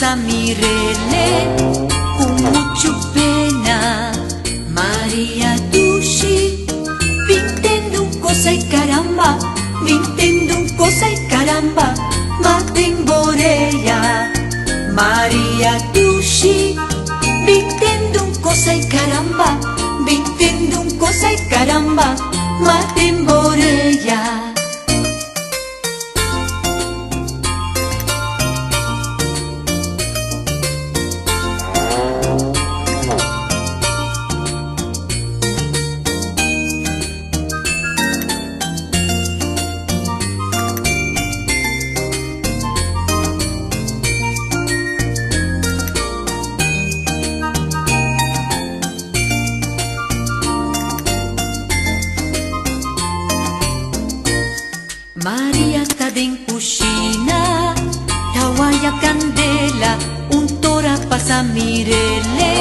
pasa mirele ku muchu pena. Maria dushi, bintendo un cosa y caramba, bintendo un cosa y caramba, maten boreya. Maria dushi, bintendo un cosa y caramba, bintendo un cosa y caramba, maten boreya. Maria ta den kushina, ta waya kandela, un tora pasa mirele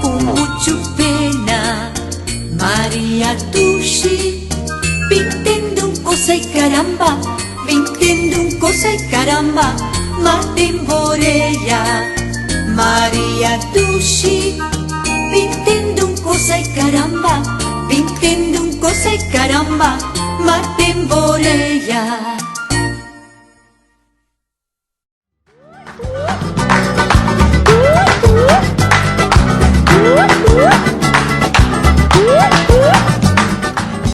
ku muchu pena. Maria dushi, bintendo un cosa y caramba, bintendo un cosa y caramba, maten boreya. Maria dushi, bintendo un cosa y caramba, bintendo un cosa y caramba, maten boreya.